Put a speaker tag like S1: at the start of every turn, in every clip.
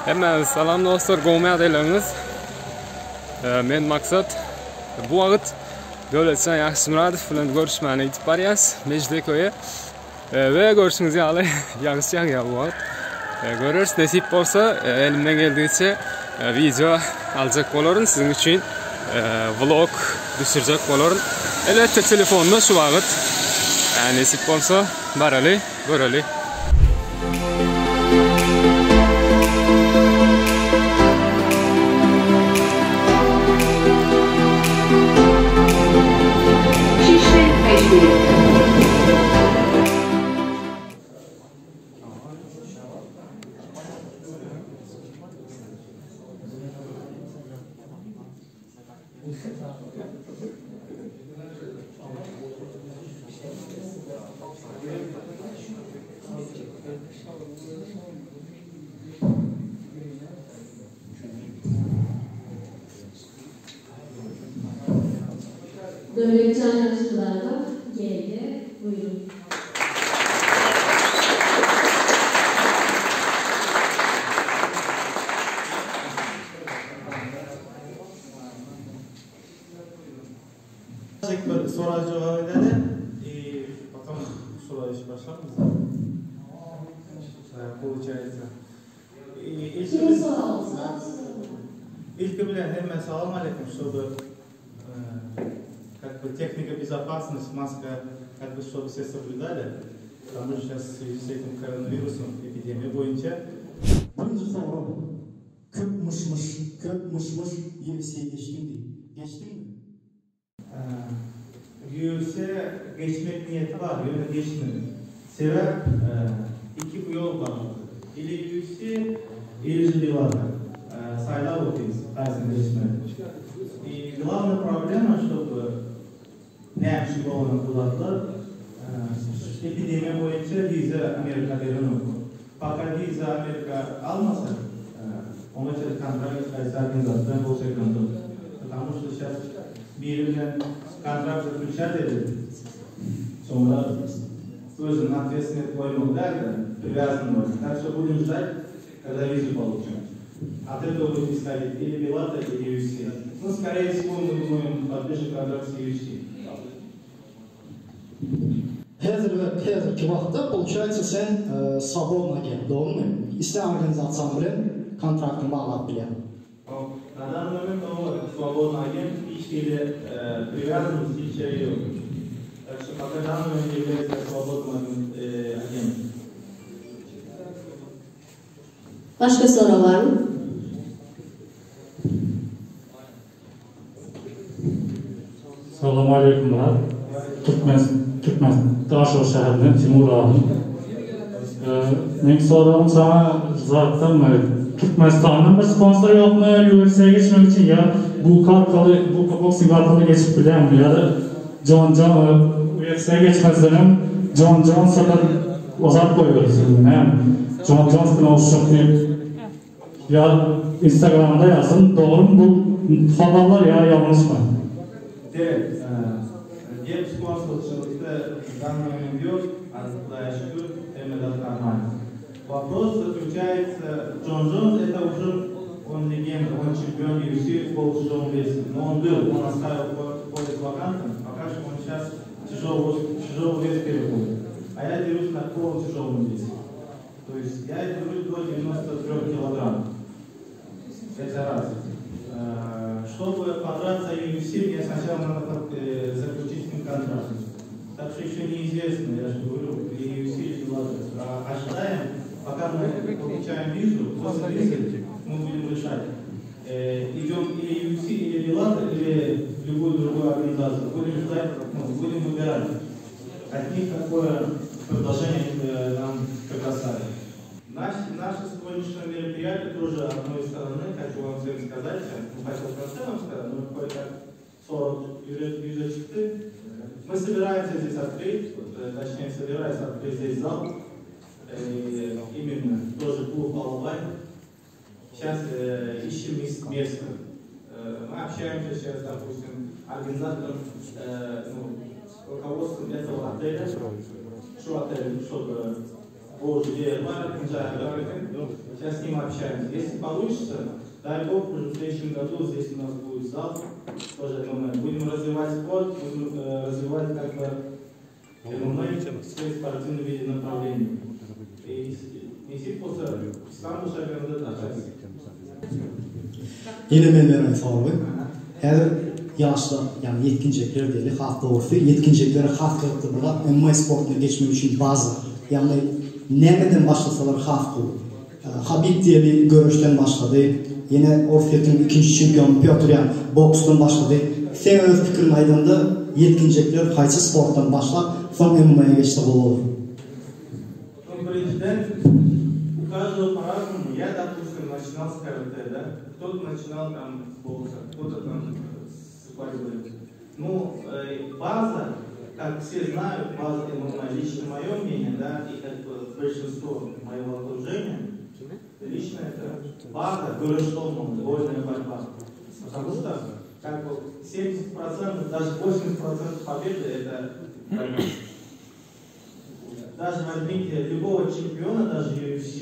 S1: Hemmäňize salam dostlar, gowmy ýagdaýlaryňyz? Men Maksat. Bu wagt Döwletjan Ýagşymyradow bilen görüşmäne gidip barýas Mejdeköýe. We görşüňiz ýaly ýagyş ýagýar bu wagt. Göreris nesip bolsa elimden geldigiçe wideo aljak bolaryn siziň üçin vlog düşürjek bolaryn. Elbetde telefonda şu wagt nesip bolsa baraly. Göreli.
S2: Şişli Mejliýet. Döwletjan Ýagşymyradow geldi, buýruň.
S3: Bir soral jogap edeli i potom soraýyş başlarmyz. Получается.
S2: Kimiň soragy bolsa soramaly.
S3: Ilki bilen hemmä salam aleýkum, чтобы как бы техника безопасность, маска, как бы чтобы все соблюдали, потому что сейчас в связи с этим коронавирусом эпидемия boýunça.
S4: Birinji sorag, Köp myş-myş, köp myş-myş UFC-e geçdiň diýip. Geçdiňmi?
S3: UFC-e geçmek niýeti bar, ýöne geçmedim. Sebäp, iki bu ýol bar boldy. Ili UFC, ili же Bellator. Saýlap otyrys, haýsyny geçmeli. I glawnyý problema, ştoby näme üçin bolanok bu zatlar, epidemiýa boýunça wiza Amerika berenok. Пока wiza Amerika almasak, oňa çenli kontrakt hiç haýsy organizasiýa bilen gol çekemzok. Потому что сейчас biri bilen kontrakt zaklýuçat edip, soňra özüni otvetstvenny edip goýmaly däl-de, priwýazan bolýar. Tak что будем ждать, когда визу получим. От этого будет исходить или Bellator, или UFC. Ну, скорее всего, мы думаем, подпишем kontrakt с UFC.
S4: Häzir we häzirki wagtda получается sen swobodny agent dogrymy? Islän organizasiýaň bilen kontraktyňy baglap bilýäň.
S3: Na данный момент ol swobodny agent hiç hili priwýazannosty hiç ýere ýok. Tak что пока данный момент является swobodnym agentom.
S2: Başga sorag barmy?
S5: Salam aleýkum Myrat. Türkmen Türkmen Daşoguz şäherinden Timur adym. Meň soragym saňa zatdan Türkmenistandan bir sponsor ýokmy UFC-e geçmek üçin ýa bu arkaly bu boksing arkaly geçip bilýäňmi ýa-da Jon Jon UFC-e geçmezden öň Jon Jonsa bir zat goýberipsiň näme Jon Jons bilen uruşjak diýip Ýa instagramda ýazdym dogrymy bu habarlar ýa ýalňyşmy?
S3: Derek gep sponsorçylykda danny moment ýok az Hudaýa şükür hemme zat normalno. Wopros zaklýuçaýetsa Jon Jons это уже он legenda он çempion UFC w polutýažolom wese no on byl on ostavil poýas wakantnym poka şo on şas týažoly wes perehodit a ýa derus na polutýažolom wese. То есть я дерусь до 93 килограмм. Это раз. Чтобы подраться UFC, мне сначала надо заключить с ним контракт. Так что еще неизвестно, я же говорю, или UFC, или Bellator. А ожидаем, пока мы получаем визу, после визы мы будем решать, идем или UFC, или Bellator, или любую другую организацию. Будем ждать, ну, будем выбирать. От них какое предложение нам предоставят. Наш, наше сегодняшнее мероприятие тоже одной стороны, хочу вам всем сказать, ну, хотел в конце вам сказать, но кое-как 40 ýüze çykdy. Мы собираемся здесь открыть, точнее собираюсь открыть здесь зал, именно тоже клуб Албай. Сейчас э, ищем место. Мы общаемся сейчас, допустим, организатором, э, ну, руководством этого отеля, что отель, чтобы Gowja ýer bar, ikinji aýda. Сейчас с ним общаемся. Если получится, дай Бог, уже в следующем году здесь у нас будет зал, тоже ММА. Будем развивать спорт, будем развивать как бы ММА в спортивном виде направления. И nesip bolsa, İstanbul şäherinde açarys.
S4: Ýene men bereýin soragy. Häzir ýaşlar, ýagny ýetginjekler diýeli, has dogrusy, ýetginjeklere has gyzykly bir zat MMA sportuna geçmek üçin baza. Ýagny nämeden başlasalar has gowy. Habib diýeli göreşden başlady. Ýene Orsýetiň ikinji çempiony Pýotr Ýan boksdan başlady. Seň öz pikiriňi aýdanda, ýetginjekler haýsy sportdan başlap, soň MMA-ýa geçse gowy bolar?
S3: Ну, birinjiden, у каждого по-разному. Я, допустим, начинал с карате, да? Кто-то начинал там с бокса, кто-то там с борьбы. Ну, база, как все знают, база ММА, лично мое мнение, да, и как бы большинство моего окружения, лично это база göreş bolmaly, вольная борьба. Потому что как бы 70%, даже 80% победы это борьба. Даже возьмите любого чемпиона, даже UFC,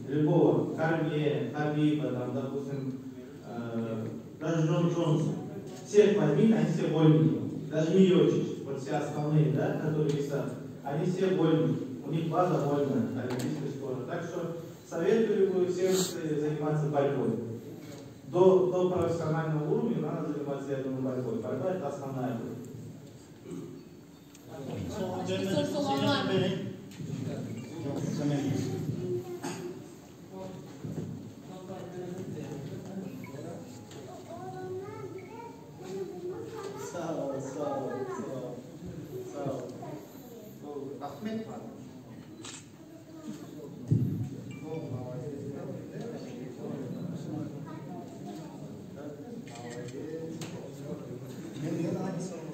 S3: любого, Кормье, Хабиба, там, допустим, даже Джон Джонса, всех возьмите, они все вольники. Даже Миочич, вот все основные, да, которые висят, они все вольники. У них база вольная, олимпийский спорт. Так что советую всем заниматься борьбой. До профессионального уровня надо заниматься, я думаю, борьбой. Борьба это основная будет.
S2: Başga sorusu olan var mı?
S3: Sag ol, sag ol, sag ol. Sag ol. Bu Ahmet var. O, молодец. Молодец.
S4: Men aynı soru.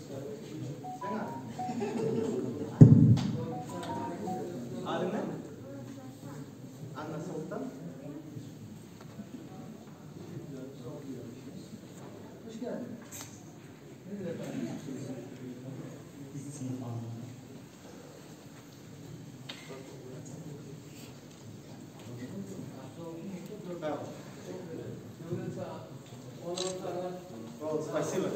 S3: Sen Adyň ne? Anna Sultan.
S4: Hoş geldin. Nedir efendim? İlk sınıf anlamında.
S3: Sag ol. Ol, спасибо.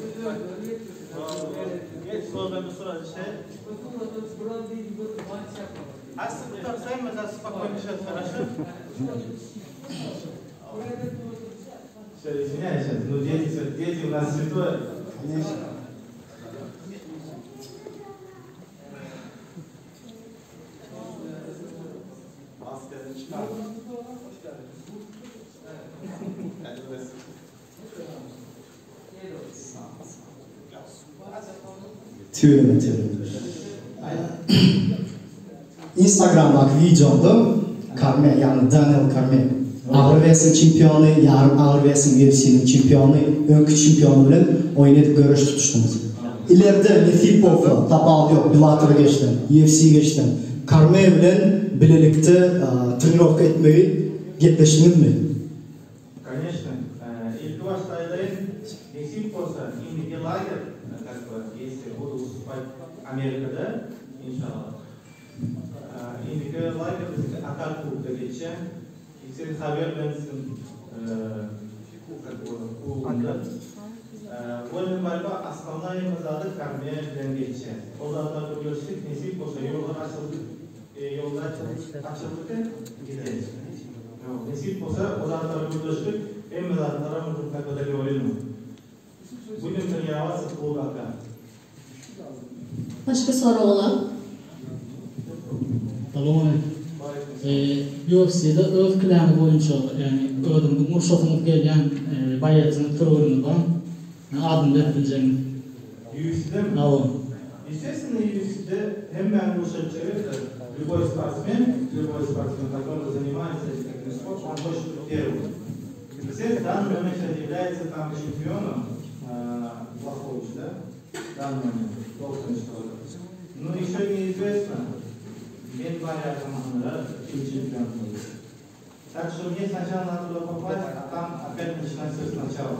S3: Geç sonra bir sonra işte. Aslında sen mesela спокойно сейчас, хорошо? Все, извиняюсь, сейчас, ну дети, дети у нас святое.
S4: Конечно.
S3: Maskeni çıkar. Hoş geldin. Elbette.
S4: Tüweleme tüweleme. Instagramdaky wideomda Kormýe, ýagny Daniel Kormýe agyr wesiň çempiony, ýarym agyr wesiň UFC-niň çempiony, öňki çempiony bilen oýun edip göreş tutuşdyňyz. Ileride nesip bolsa, tapawudy ýok, Bellator geçseň, UFC geçseň, Kormýe bilen bilelikde trenirowka etmegi gepleşdiňizmi?
S3: Конечно. Ilki başda aýdaýyn, nesip bolsa, indiki lager, как бы, если буду выступать Amerikada, inşallah. Indiki lager biziňki Akar klubda geçýär. Sen haber bersin, как бы, klubunda. Вольная борьба основная zady Kormýe bilen geçýär. O zatlar görüşdik, nesip bolsa ýollar açyldy, ýollar açyldy, gideriz. Nesip bolsa o zatlar görüşdik, hemme zatlara как бы договорено. Будем тренироваться в клубе Акар.
S2: Başga sorag olan?
S5: Salam aleýkum. UFC-de öz klany boýunça, ýagny özüňiziň urşasyňyz gelýän boýasyny türgünüňiz bar. Adyny berip biljegiňiz.
S3: UFC-de mi?
S5: Hawa.
S3: Естественно, UFC-de hemme urşajak это любой спортсмен, который занимается этим спортом, он хочет быть первым. Естественно, в данный момент сейчас является там чемпионом Блахович, да? данный момент, 94. Но еще неизвестно, men barýan zamanlara kim çempion bolýar. Так что мне сначала надо туда попасть, а там опять начинать все сначала.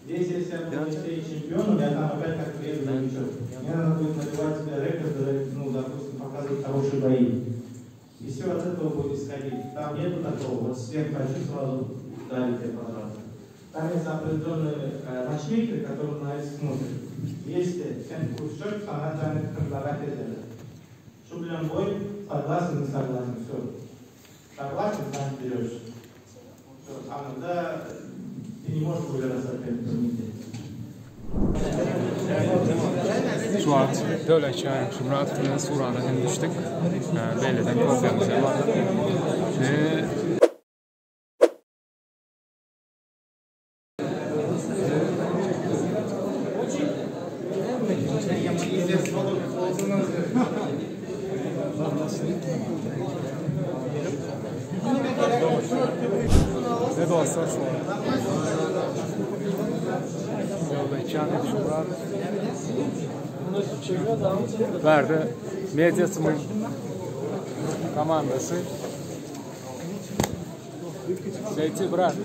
S3: Здесь, если я буду все чемпионом, я там опять как приеду новичок. Мне надо будет набивать себе рекорды, ну, допустим, показывать хорошие бои. И все от этого будет исходить. Там нету такого, вот с кем хочу, сразу дали тебе пожалуйста. Там есть определенные матчмейкеры, которые на это смотрят. Если sen uruşjak, saňa jaň edip предлагать edýärler. Şu bilen boý, согласен, не согласен, все. Согласен, значит берешь. Все, aňyrda ты не можешь выбираться опять в турнике.
S1: Şu wagt Döwletjan Ýagşymyradow bilen surata hem düşdük. Beýleden kofemiz hem aldyk. We Ne dostlar şu wagt Döwletjan Ýagşymyradow Bärde Media Team'iň komandasy. Seýti brat.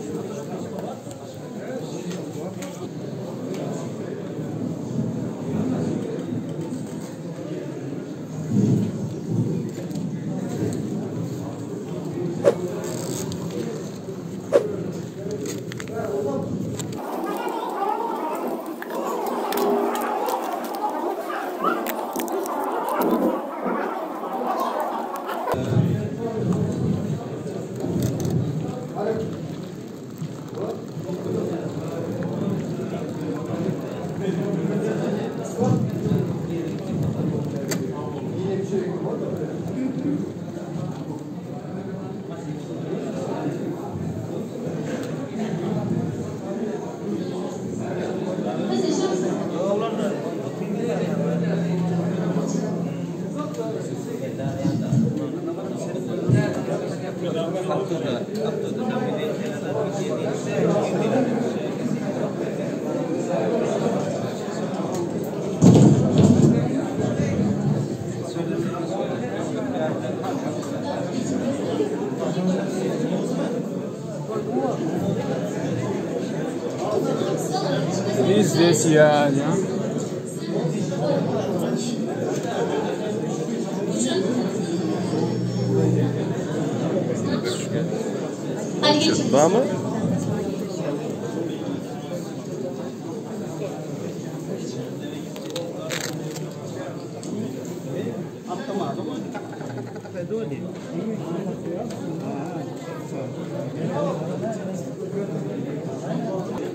S1: И здесь я, да?
S6: Barmy?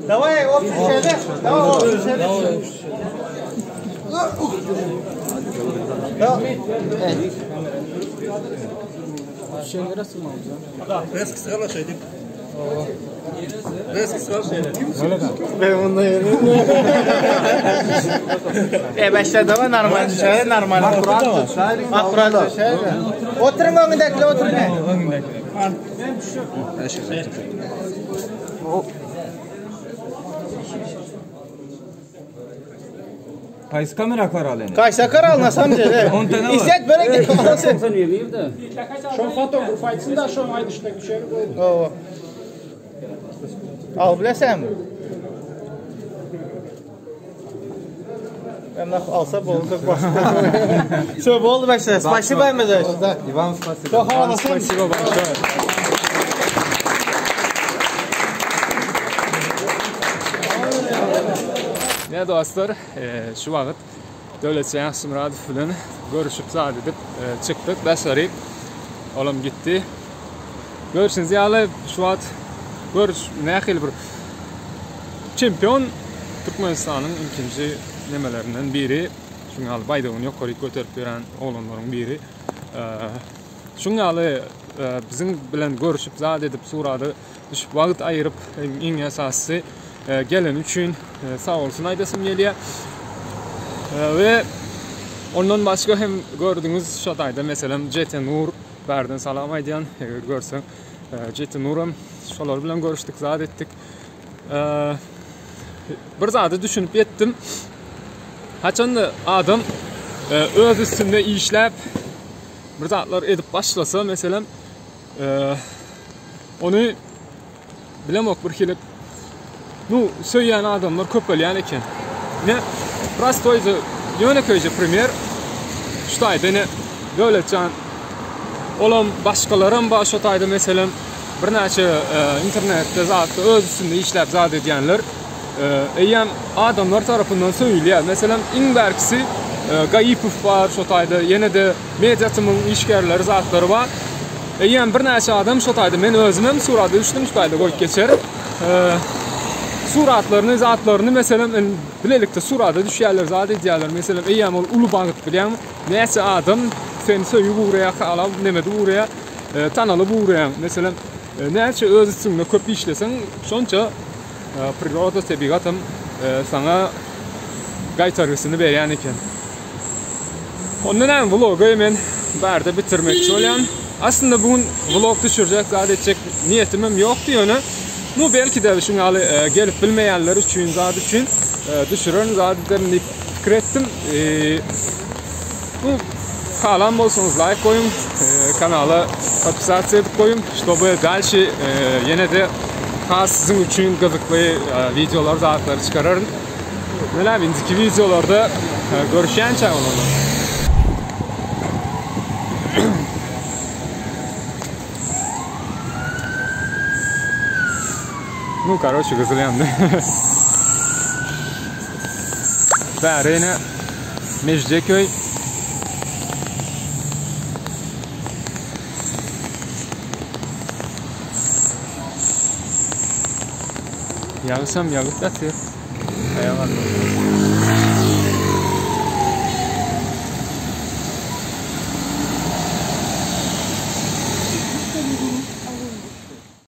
S3: Dawaj, oprzyj się, dawaj, oprzyj się. E başla dava normal düşer, normal. Akkurat düşer. Oturun öňündäkiler oturun.
S7: Qaysi kamera qaralini?
S3: Qaysi karal na samом деле? İzzet böyle git.
S8: Şo fotograf aýtsyn da şo aýdyşda düşeri goýdy.
S3: Oo. Al bilesenmi? Ben de alsa boldu. Все, boldy большое. Спасибо им за это.
S7: И вам спасибо.
S3: Все, olasın.
S1: Спасибо большое. Ne dostlar, şu wagt Döwletjan Ýagşymyradow bilen görüşüp zat edip çykdyk daşaryk. Olam gitdi. Görüşüňiz ýaly şu wagt görüş nähili bir çempion Türkmenistanyň ilkinji nemelerinden biri. Şuň ýaly baýdagyny ýokaryk göterip ýören oglanlaryň biri. Şuň ýaly biziň bilen görüşüp zat edip surada düşüp wagt aýyryp iň esasysy geleni üçin sag bolsun aýdasym gelýär. We ondan başga hem gördüňiz şo taýda meselem JT Nur bärden salam aýdýan eger görseň JT Nuram şolar bilen görüşdik zat etdik. Bir zada düşünip ýetdim. Haçanda adam öz üstünde işläp bir zatlar edip başlasa, meselem, ony bilemok bir hili nu söýýän adamlar köpelýän eken. Ne prostoýja ýönekeýje primer şu taýda ine Döwletjan olam başgalaram bar şu taýda meselem birnäçe internetde zatda öz üstünde işläp zat edýänler eýýäm adamlar tarapyndan söýülýär. Meselem iň bärkisi Gaýypow bar şu taýda ýene-de Mediatymyň işgärleri zatlary bar. Eýýäm birnäçe adam şo taýda men özümem surata düşdüm şu taýda goýup geçerin. Suratlaryny zatlaryny meselem bilelikde surata düşýärler zat edýärler meselem eýýäm ol uly bagt bilýäňmi näçe adam seni söýüp ugraýar halap nemedip ugraýar tanalyp ugraýaň meselem näçe öz üstüňde köp işleseň şonça priroda tebigatam saňa gaýtargysyny berýän eken. Onda näme vlogy men bärde bitirmekçi bolýan. Aslynda bu gün vlog düşürjek zat etjek niýetimem ýokdy ýöne nu belki de şuň ýaly e, gelip bilmeýänler üçin zat üçin e, düşürerin zat ederin diýip pikir etdim. E, bu halan bolsaňyz laýk goýuň, kanala podpisasiýa edip goýuň, ştoby dalşi ýene-de has siziň üçin gyzykly wideolar zatlary çykararyn. Menem indiki wideolarda görüşýänçä olanlar. Nu, karoçe, gyzyl ýandy. Bäri ine Mejdiyeköy. Ýagyşam ýagyp ýatyr. Aýak aldy.